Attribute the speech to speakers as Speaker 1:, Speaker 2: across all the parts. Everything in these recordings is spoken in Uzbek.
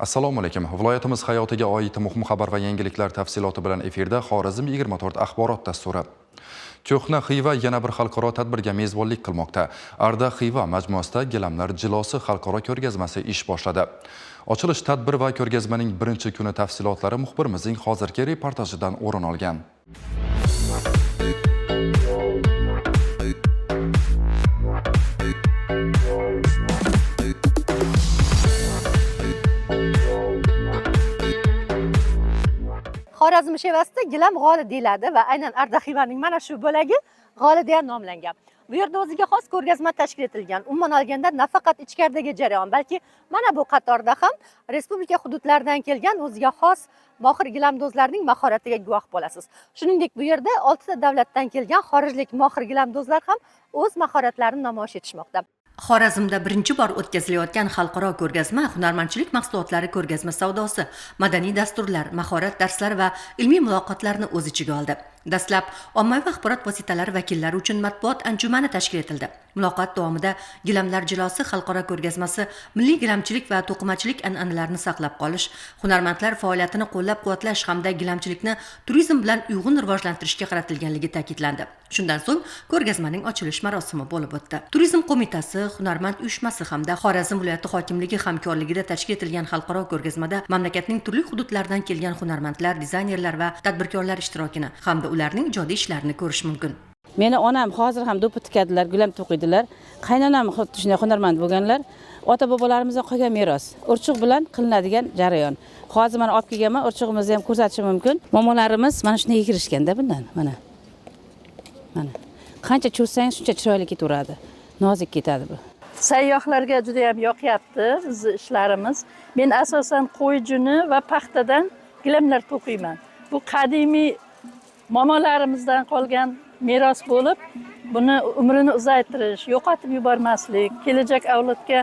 Speaker 1: Assalomu alaykum. Viloyatimiz hayotiga oid muhim xabar va yangiliklar tafsiloti bilan efirda Xorazm 24 axborot dasturi. Ko'hna Xiva yana bir xalqaro tadbirga mezbonlik qilmoqda. Arda Xiva majmuasida gilamlar jilosi xalqaro ko'rgazmasi ish boshladi. Ochilish tadbir va ko'rgazmaning birinchi kuni tafsilotlari muxbirimizning hozirgi reportajidan o'rin olgan.
Speaker 2: Xorazm shevasida gilam g'oli deyiladi va aynan Ardaxivaning mana shu bo'lagi g'oli deya nomlangan. Bu yerda o'ziga xos ko'rgazma tashkil etilgan. Umuman olganda nafaqat ichkaridagi jarayon, balki mana bu qatorda ham respublika hududlaridan kelgan o'ziga xos mohir gilamdozlarning mahoratiga guvoh bo'lasiz. Shuningdek, bu yerda 6 ta davlatdan kelgan xorijlik mohir gilamdozlar ham o'z mahoratlarini namoyish etishmoqda.
Speaker 3: Xorazmda birinchi bor o'tkazilayotgan xalqaro ko'rgazma hunarmandchilik mahsulotlari ko'rgazma savdosi, madaniy dasturlar, mahorat darslari va ilmiy muloqotlarni o'z ichiga oldi. Dastlab ommaviy axborot vositalari vakillari uchun matbuot anjumani tashkil etildi. Muloqot davomida gilamlar jilosi xalqaro ko'rgazmasi milliy gilamchilik va to'qimachilik an'analarini saqlab qolish, hunarmandlar faoliyatini qo'llab-quvvatlash hamda gilamchilikni turizm bilan uyg'un rivojlantirishga qaratilganligi ta'kidlandi. Shundan so'ng ko'rgazmaning ochilish marosimi bo'lib o'tdi. Turizm qo'mitasi, hunarmand uyushmasi hamda Xorazm viloyati hokimligi hamkorligida tashkil etilgan xalqaro ko'rgazmada mamlakatning turli hududlaridan kelgan hunarmandlar, dizaynerlar va tadbirkorlar ishtirokini hamda ularning ijodiy ishlarini ko'rish mumkin.
Speaker 4: Meni onam hozir ham do'ppi tikadilar, gulam to'qiydilar. Qaynonam xuddi shunday hunarmand bo'lganlar. Ota bobolarimizdan qolgan meros. Urchuq bilan qilinadigan jarayon. Hozir mana olib kelganman, urchug'imizni ham ko'rsatishim mumkin. Momolarimiz mana shunday yigirishganda bundan, mana. Mana. Qancha cho'zsangiz shuncha chiroyli ketaveradi. Nozik ketadi bu.
Speaker 5: Sayyohlarga juda ham yoqyapti bizni ishlarimiz. Men asosan qo'y juni va paxtadan gilamlar to'qiyman. Bu qadimiy momolarimizdan qolgan meros bo'lib, buni umrini uzaytirish, yo'qotib yubormaslik, kelajak avlodga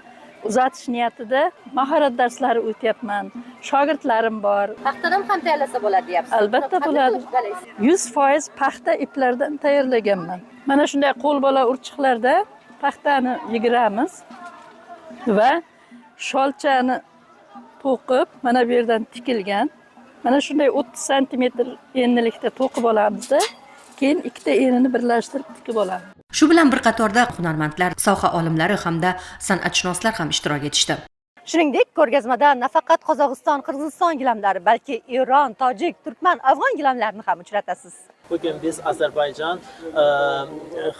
Speaker 5: uzatish niyatida mahorat darslari o'tyapman. Shogirdlarim bor.
Speaker 2: Paxtadan ham tayyorlasa bo'ladi deyapsiz.
Speaker 5: Albatta bo'ladi. 100% paxta iplardan tayyorlaganman. Mana shunday qo'lbola urchiqlarda paxtani yigiramiz va sholchani to'qib, mana bu yerdan tikilgan. Mana shunday 30 santimetr enlilikda to'qib olamizda, keyin ikkita enini birlashtirib tikib olamiz.
Speaker 3: Shu bilan bir qatorda hunarmandlar, soha olimlari hamda san'atshunoslar ham ishtirok etishdi.
Speaker 2: Shuningdek, ko'rgazmada nafaqat Qozog'iston, Qirg'iziston gilamlari, balki Eron, Tojik, Turkman, Afg'on gilamlarini ham uchratasiz.
Speaker 6: Bugün biz Azərbaycan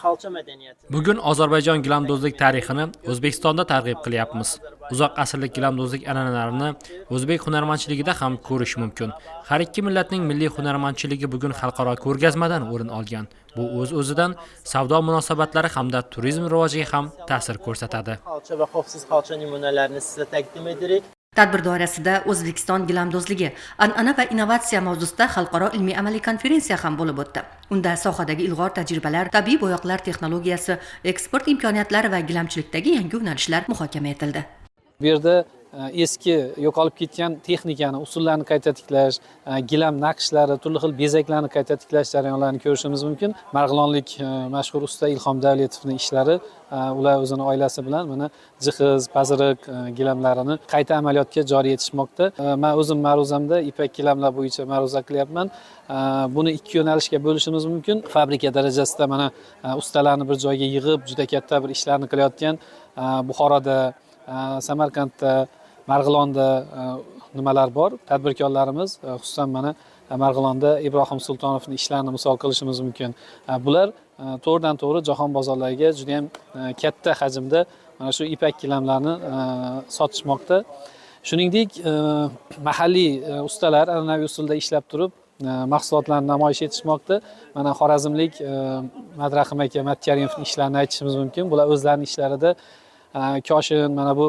Speaker 6: xalça mədəniyyəti
Speaker 7: Bugun Ozarbayjon gilamdozlik tarixini O'zbekistonda targ'ib qilyapmiz. Uzoq asrlik gilamdozlik an'analarini o'zbek hunarmandchiligida ham ko'rish mumkin. Har ikki millatning milliy hunarmandchiligi bugun xalqaro ko'rgazmadan o'rin olgan. Bu o'z-o'zidan savdo munosabatlari hamda turizm rivojiga ham ta'sir ko'rsatadi.
Speaker 6: Xalça və xovsuz xalça nümunələrini sizə təqdim edirik.
Speaker 3: Tadbir doirasida O'zbekiston gilamdozligi, an'ana va innovatsiya mavzusida xalqaro ilmiy-amaliy konferensiya ham bo'lib o'tdi. Unda sohadagi ilg'or tajribalar, tabiiy bo'yoqlar texnologiyasi, eksport imkoniyatlari va gilamchilikdagi yangi yo'nalishlar muhokama etildi.
Speaker 8: Bu yerda eski yo'qolib ketgan texnikani, usullarni qayta tiklash, gilam naqshlari, turli xil bezaklarni qayta tiklash jarayonlarini ko'rishimiz mumkin. Marg'ilonlik mashhur usta Ilhom Davletovning ishlari, ular o'zini oilasi bilan mana jihiz, paziriq gilamlarini qayta amaliyotga joriy etishmoqda. Men o'zim ma'ruzamda ipak gilamlar bo'yicha ma'ruza qilyapman. Buni ikki yo'nalishga bo'lishimiz mumkin. Fabrika darajasida mana ustalarni bir joyga yig'ib, juda katta bir ishlarni qilayotgan Buxoroda, Samarqandda, Marg'ilonda nimalar bor? Tadbirkorlarimiz, xususan mana Marg'ilonda Ibrohim Sultonovning ishlarini misol qilishimiz mumkin. Bular to'g'ridan to'g'ri jahon bozorlariga juda ham katta hajmda mana shu ipak gilamlarni sotishmoqda. Shuningdek, mahalliy ustalar an'anaviy usulda ishlab turib, mahsulotlarni namoyish etishmoqda. Mana xorazmlik Madrahim aka Matkarimovning ishlarini aytishimiz mumkin. Bular o'zlarining ishlarida koshin, mana bu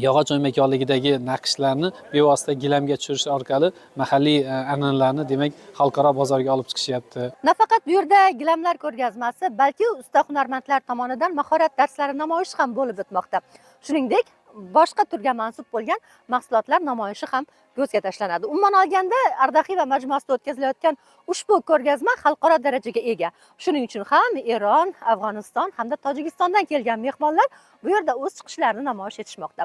Speaker 8: yog'och o'ymakorligidagi naqshlarni bevosita gilamga tushirish orqali mahalliy an'analarni, demak, xalqaro bozorga olib chiqishyapti.
Speaker 2: Nafaqat bu yerda gilamlar ko'rgazmasi, balki usta hunarmandlar tomonidan mahorat darslari namoyish ham bo'lib o'tmoqda. Shuningdek, boshqa turga mansub bo'lgan mahsulotlar namoyishi ham ko'zga tashlanadi. Umuman olganda, Ardaxiva majmuasida o'tkazilayotgan ushbu ko'rgazma xalqaro darajaga ega. Shuning uchun ham Eron, Afg'oniston hamda Tojikistondan kelgan mehmonlar bu yerda o'z chiqishlarini namoyish etishmoqda.